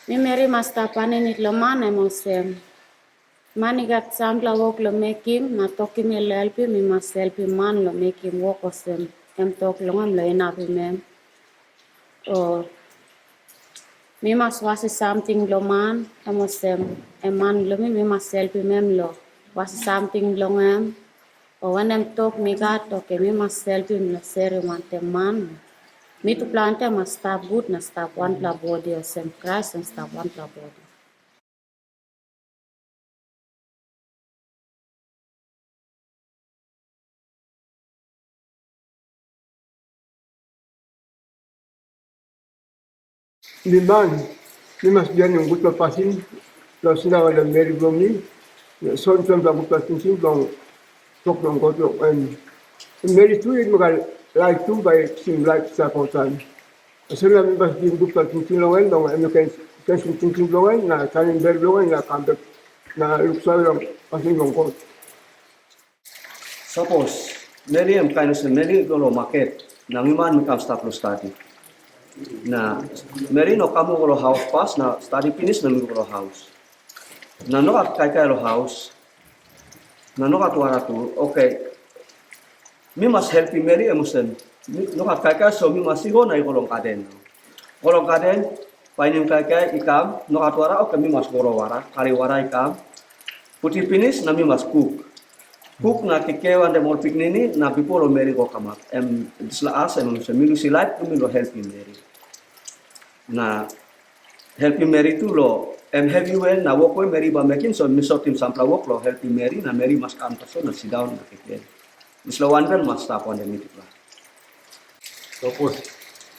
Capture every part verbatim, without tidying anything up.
Mi meri mas stap aninit long man em olsem, man i gat sampela wok long mekim, na tokim mi long helpim, mi mas helpim man long mekim wok olsem em tok long em long inapim em. O mi mas wasim samting bilong man, em olsem, em man bilong mi, mi mas helpim em long wasim samting bilong em. O wanem tok mi gat, oke, mi mas helpim long serim wantaim man. Mitupela wantaim mas stap gut na stap wanpela bodi, olsem Krais em stap wanpela bodi. Mi man, mi mas bihainim gutpela pasin, long sindaun long meri bilong mi, na soim sampela gutpela tingting bilong tok bilong God long en. Meri tu i no gat laik tu bai i kisim laip i stap oltaim. Olsem na mi mas givim gutpela tingting long en, long em i ken kensim tingting bilong en, na tanim bel bilong en, na kam bek, na luksave long pasin bilong God. Sapos meri em kain olsem meri i go long maket, na mi man mi kam stap long stadi. Na meri no kam go long haus pas, na stadi pinis na mi go long haus. Na no gat kaikai long haus, na no gat wara tu, oke. Mi mas helpim meri em olsem, mi no gat kaikai, so mi mas i go na i go long gaden. Go long gaden, painim kaikai i kam, no gat wara, oke, mi mas go long wara, karim wara i kam, putim pinis na mi mas kuk. Kuk na keke wantaim ol pikinini, na bipo long meri go kamap. Em dispela as em olsem, mi lusim laip bilong mi long helpim meri. Na helpim meri tu long em hevi we na wok we meri bai mekim, so mi sotim sampela wok long helpim meri, na meri mas kam tasol na sindaun na keke. Dispela wanbel mas stap wantaim mitupela. Sapos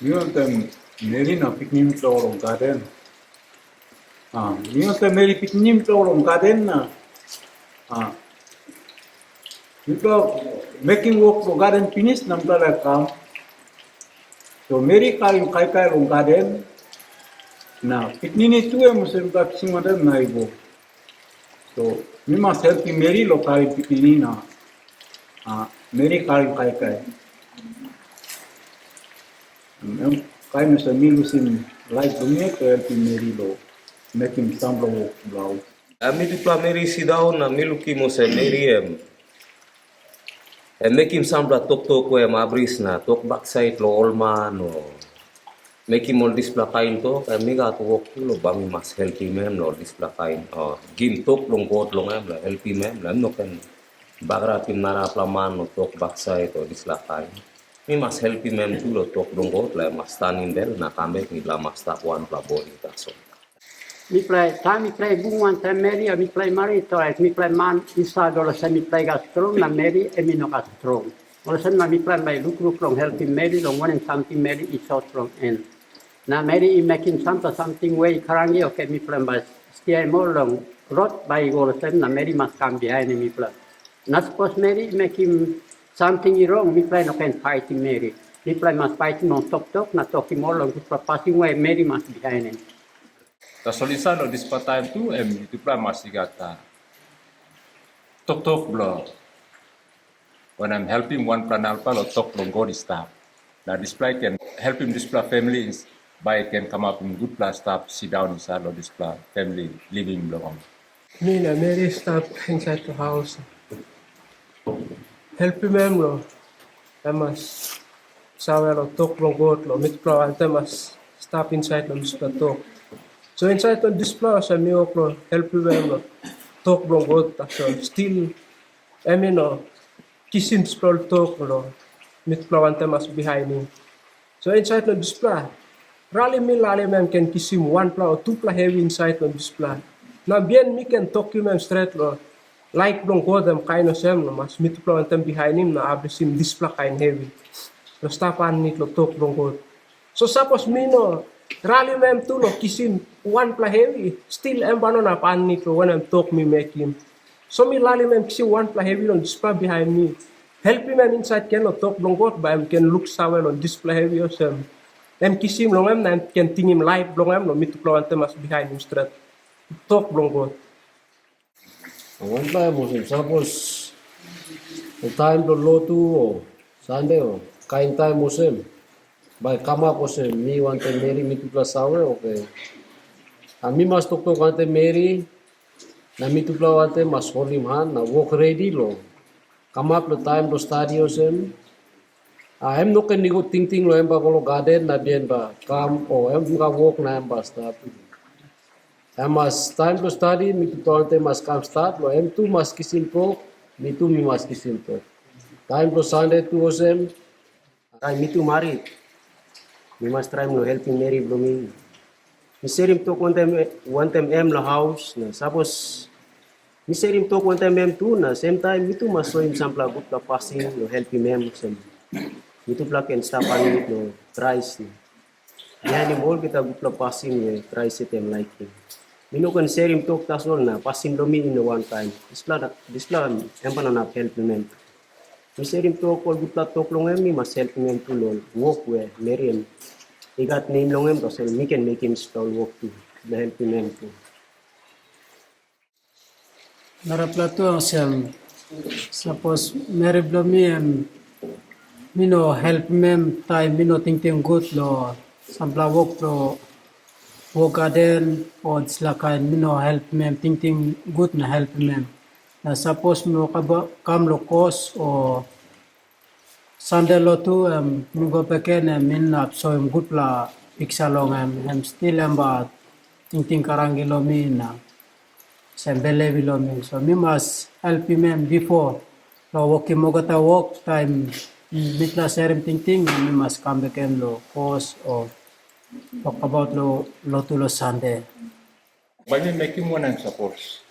mi wantaim meri na pikinini mipela go long gaden, a, mi wantaim meri pikinini mipela go long gaden na, a, mipela mekim wok long gaden pinis na mipela laik kam. So meri i karim kaikai long gaden, na pikinini tu em olsem mipela kisim wantaim na i go. So mi mas helpim meri long karim pikinini na, a, meri karim kaikai. Em kain olsem mi lusim laip bilong mi yet long helpim meri long mekim sampela wok bilong haus. Em mitupela meri i sindaun na mi lukim olsem meri em, em mekim sampela toktok we em abris na tok baksait long ol man, o mekim ol dispela kain tok, em mi gat wok tu long bai mi mas helpim em long ol dispela kain, o givim tok long God long em, long helpim em, long em no ken bagarapim narapela man long tok baksait o dispela kain. Mi mas helpim em tu long tok bilong God, long em mas tanim bel na kam bek, mipela mas stap wanpela bodi tasol. Mipela taim mipela i bung wantaim meri, o mipela i marit, orait mipela man i save olsem mipela i gat strong, na meri em i no gat strong. Olsem na mipela bai lukluk long helpim meri, long wanem samting meri i sot long en. Na meri i mekim sampela samting we i kranki, oke, mipela bai stiaim ol long rot, bai i go olsem, na meri mas kam bihainim mipela. Na sapos meri i mekim samting i rong, mipela i no ken paitim meri. Mipela i mas paitim long toktok na tokim ol long gutpela pasin we meri mas bihainim. Tasol insait long dispela taim tu, em yutupela mas i gat, a, toktok bilong wanem, helpim wanpela na narapela long tok bilong God i stap. Na dispela i ken helpim dispela famili bai i ken kamapim gutpela stap sindaun insait long dispela famili living bilong ol. Mi na meri i stap insait long haus. Helpim em long em mas save long tok bilong God, long mitupela wantaim mas stap insait long dispela tok. So insait long dispela olsem mi wok long helpim em long tok bilong God, tasol stil em i no kisim dispela ol tok long mitupela wantaim mas bihainim. So insait long dispela rali mi larim em ken kisim wanpela o tupela hevi insait long dispela. Na bihain mi ken tokim em stret long laik bilong God em kain olsem, long mas mitupela wantaim bihainim na abrisim dispela kain hevi long stap aninit long tok bilong God. So sapos mi no ralim em tu long kisim wanpela hevi, stil em bai no inap aninit long wanem tok mi mekim. So mi larim em kisim wanpela hevi long dispela bihain mi helpim em insait gen long tok bilong God, bai em ken luksave long dispela hevi olsem, em kisim long em na em ken tingim laip bilong em long mitupela wantaim mas bihainim stret tok bilong God. Na wanpela em olsem, sapos ol taim bilong lotu o Sande o kain taim olsem, bai kamap olsem, mi wantaim meri mitupela save, oke. Na mi mas toktok wantaim meri, na mitupela wantaim mas holim han na wok redi long kamap long taim bilong stadi olsem, a, em no ken i go tingting long em bai go long gaden na bihain bai kam, o em bai wok na em bai stap. Em mas taim bilong stadi, mitupela wantaim mas kam stat, long em tu mas kisim tok, mi tu mi mas kisim tok. Taim bilong Sande tu olsem, taim mi tu marit, mi mas traim long helpim meri bilong mi. Mi serim tok wantaim, wantaim em long haus, na sapos mi serim tok wantaim em tu, na semtaim mi tu mas soim sampela gutpela pasin long helpim em, olsem mitupela ken stap aninit long Krais na bihainim olgeta gutpela pasin we Krais yet em laikim. Mi no ken serim tok tasol na pasin bilong mi i no wankain. Dispela, dispela em bai no inap helpim em. Mi serim tok, ol gutpela tok long em, mi mas helpim em tu long wok we meri em i gat nem long em, tasol mi ken mekim dispela ol wok tu na helpim em tu. Narapela tu olsem, sapos meri bilong mi em, mi no helpim em taim mi no tingting gut long sampela wok bilong wok gaden, o dispela kain, mi no helpim em tingting gut na helpim em. Na sapos mi wokaba-, kam long kos, o Sande lotu, em mi go bek gen, em mi inap soim gutpela piksa long em, em stil em bai tingting kranki long mi na sem bilip long mi. So mi mas helpim em bipo long wokim olgeta wok, taim mipela serim tingting, na mi mas kam bek gen long kos o tokabaut long lotu long Sande. Bai mi mekim wanem sapos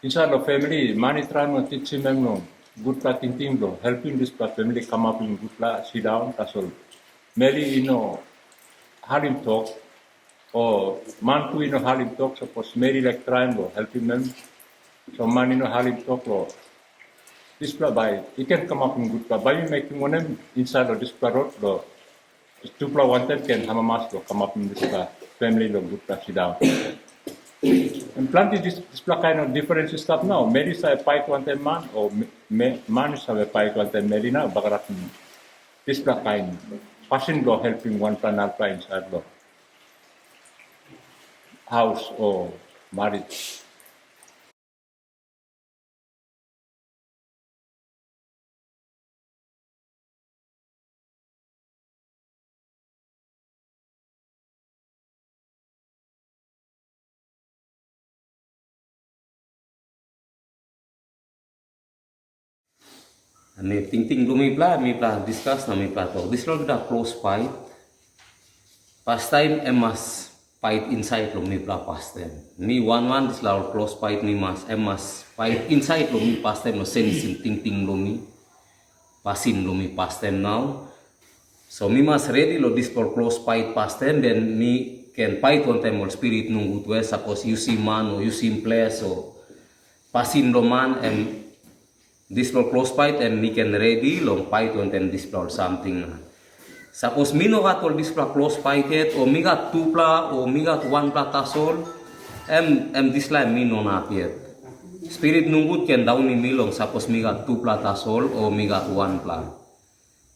insait long famili man i traim long tisim em long gutpela tingting bilong helpim dispela famili kamapim gutpela sindaun, tasol meri i no harim tok, o man tu i no harim tok, sapos meri i laik traim long helpim em, so man i no harim tok long dispela bai i ken kamapim gutpela. Bai mi mekim wanem insait long dispela rot, long tupela wantaim ken amamas long kamapim dispela famili long gutpela sindaun? Em planti dis-, dispela kain ol diferens i stap nau. Meri i save pait wantaim man, o me-, me-, man i save pait wantaim meri na bagarapim dispela kain pasin bilong helpim wanpela narapela insait long haus o marit. Em i tingting bilong mipela, mipela diskas na mipela tok. Dispela olgeta klos pait, pastaim em mas pait insait long mipela pastaim. Mi wan wan dispela ol klos pait mi mas, em mas pait insait long mi pastaim long senisim tingting long mi, pasin long mi pastaim nau. So mi mas redi long dispela ol klos pait pastaim, ben mi ken pait wantaim ol spirit nogut we sapos yusim man o yusim ples o pasin bilong man, em dispela klos pait em mi ken redi long pait wantaim dispela ol samting na. Sapos mi no gat ol dispela klos pait yet, o mi gat tupela, o mi gat wanpela tasol, em, em dispela em mi no inap yet. Spirit nogut ken daunim mi long sapos mi gat tupela tasol, o mi gat wanpela.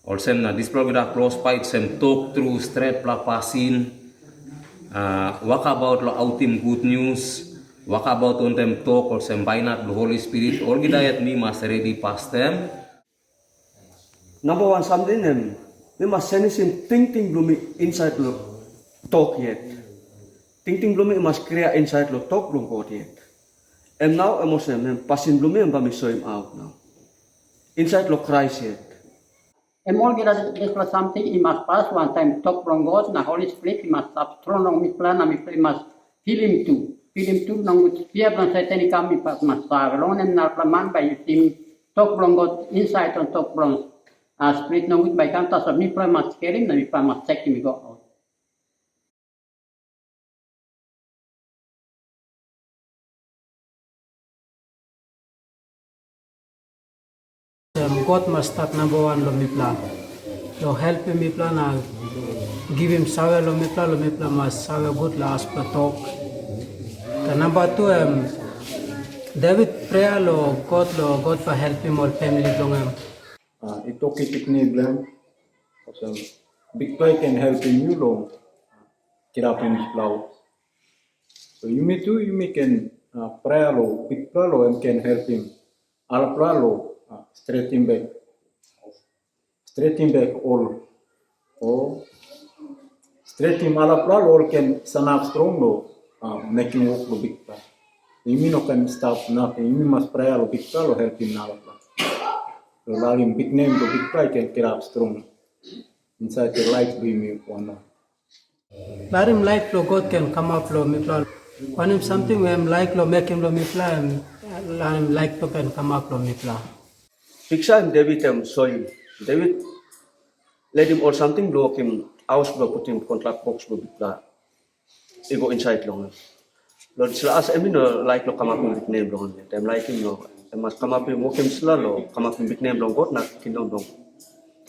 Olsem na dispela olgeta klos pait sem tok tru stretpela pasin, a, wakabaut long autim gutnius, wakabaut wantaim tok olsem bainat bilong Holi Spirit, olgeta yet mi mas redi pastaim. Namba wan samting em, mi mas senisim tingting bilong mi insait long tok yet. Tingting bilong mi i mas klia insait long tok bilong God yet. Em nau em olsem, em pasin bilong mi em bai mi soim aut nau. Insait long Krais yet. Em olgeta dispela samting i mas pas wantaim tok bilong God, na Holi Spirit i mas stap strong long mipela, na mipela i mas pilim tu. Pilim tu, nogut spia bilong Satan i kam, mipela mas save, long wanem, narapela man bai i yusim tok bilong God insait long tok bilong, a, spirit nogut bai i kam, tasol mipela i mas skelim, na mipela i mas sekim i go aut. Em God mas stap namba wan long mipela, long helpim mipela na givim save long mipela, long mipela mas save gut long aspela tok. Na namba tu em Devit prea long God, long God bai helpim ol famili bilong em. A, i tokim pikinini bilong em olsem, Bikpela i ken helpim yu long kirapim dispela haus. So yumi tu yumi ken uh, prea lo Bikpela lo em ken helpim alapela lo uh, stretim bek, stretim bek ol o stretim alapela lo ol ken sanap strong lo uh, mekim wok lo Bikpela. Yumi no ken stap nating, yumi mas prea lo Bikpela lo helpim alapela. Lo larim biknem lo Bikpela i ken kirap strong insait lo laip blo yumi wan. Larim laik bilong God ken kamap long mipela. Wanem samting em laik long mekim long mipela, em larim laik bilong ken kamap long mipela. Piksa em Devit em soim. Devit letim ol samting bilong wokim haus bilong putim kontrak boks bilong Bikpela i go insait long em. Long dispela as em i no laik long kamapim biknem bilong em yet. Em laikim long em mas kamapim wokim dispela long kamapim biknem bilong God na kingdom bilong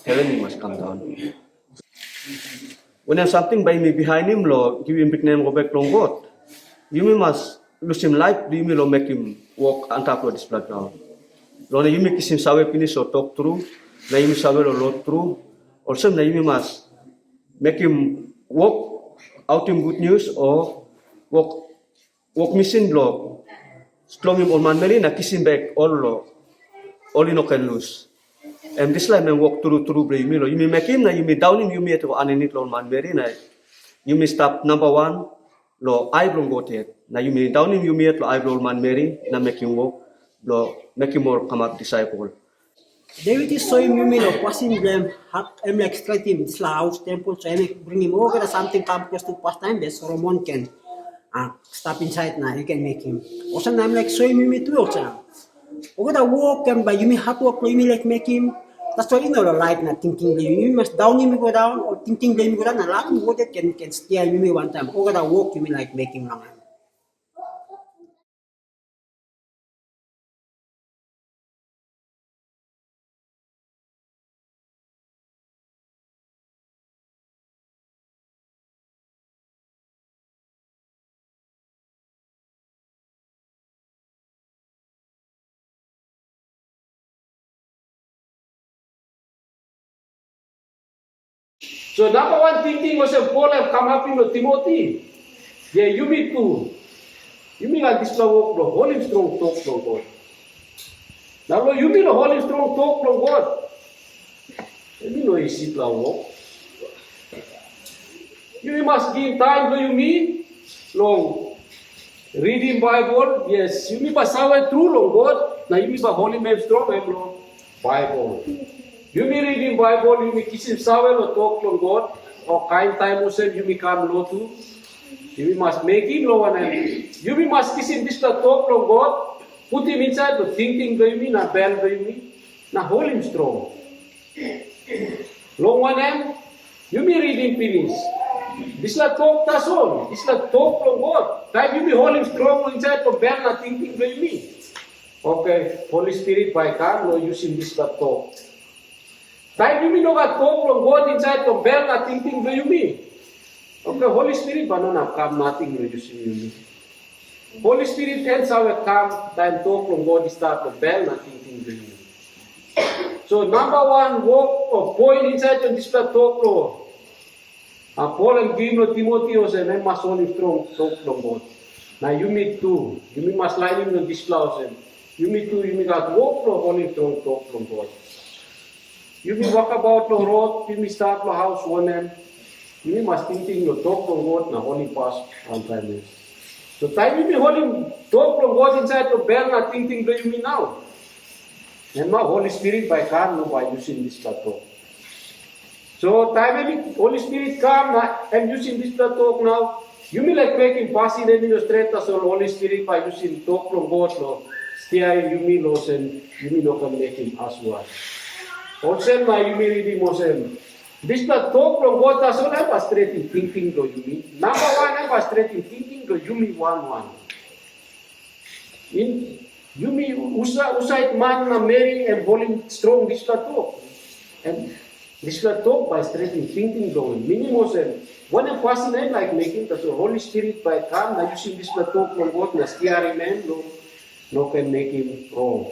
heven i mas kam daun. Wanem samting bai yumi bihainim long givim biknem go bek long God? Yumi mas lusim laip bilong yumi long mekim wok antap long dispela graun. Long na yumi kisim save pinis long tok tru, na yumi save long lot tru, olsem na yumi mas mekim wok autim gutnius o wok wok misin bilong strongim ol manmeri na kisim bek ol lo ol i no ken lus. Em dispela em wok tru tru bilong yumi lo yumi mekim na yumi daunim yumi yet aninit long ol manmeri na yumi stap namba wan lo ai bilong God yet na yumi daunim yumi yet lo ai bilong ol manmeri na mekim wok bilong mekim ol kamap disaipel. Devit i soim yumi long pasin bilong em hap em laik stretim dispela haus tempel, so em i bringim olgeta samting kam klostu pastaim be Solomon ken uh, stap insait na yu ken mekim. Olsem na em laik soim yumi tu olsem. Olgeta wok em bai yumi hatwok long yumi laik mekim. Tasol i no long laik na tingting bilong yumi. Yumi mas daunim i go daun, o tingting bilong yumi go daun, na larim God yet ken ken stiaim yumi wantaim olgeta wok yumi laik mekim long em. So namba wan tingting olsem Pol em kamapim long Timoti, ya yumi tu, yumi gat dispela wok bilong holim strong tok bilong God. Na long yumi long holim strong tok bilong God, em i no isipela wok. Yumi mas givim taim bilong yumi long ritim Baibel. Yes, yumi bai save tru long God, na yumi bai holim em strong em long Baibel. Yumi ritim Baibel, yumi kisim save long tok long God, o kain taim olsem yumi kam lotu, yumi mas mekim long wanem? Yumi mas kisim dispela tok long God, putim insait long tingting bilong yumi na bel bilong yumi, na holim strong. Long wanem, yumi ritim pinis. Dispela tok tasol, dispela tok bilong God, taim yumi holim strong long insait long bel na tingting bilong yumi, oke, Holi Spirit bai i kam long yusim dispela tok. Taim yumi no gat tok bilong God insait long bel na tingting bilong yumi, oke, Holi Spirit bai no inap kam nating long yusim yumi. Holi Spirit em save kam taim tok long God i stap long bel na tingting bilong yumi. So namba wan wok o poin insait long dispela tok long a Pol em givim long Timoti olsem em mas holim strong tok long God. Na yumi tu, yumi mas lainim long dispela olsem, yumi tu yumi gat wok long holim strong tok long God. Yumi wokabaut long rot, yumi stap long haus wanem, yumi mas tingting long tok long God na holimpas wantaim em. So taim yumi holim tok long God insait long bel na tingting bilong yumi nau, em nau Holi Spirit bai i kam na bai i yusim dispela tok. So taim em Holi Spirit kam na em yusim dispela tok nau, yumi laik mekim pasin em i no stret, tasol Holi Spirit bai i yusim tok long God long stiaim yumi long olsem yumi no ken mekim asua. Olsem na yumi ritim olsem, dispela tok long God tasol em bai stretim tingting long yumi. Namba wan em bai stretim tingting long yumi wan wan. In, yumi usa, usait man na meri em holim strong dispela tok? Em dispela tok bai stretim tingting bilong em. Minim olsem, wanem pasin em laik mekim, tasol Holi Spirit bai i kam na yusim dispela tok long God na stiarim em long no ken mekim rong.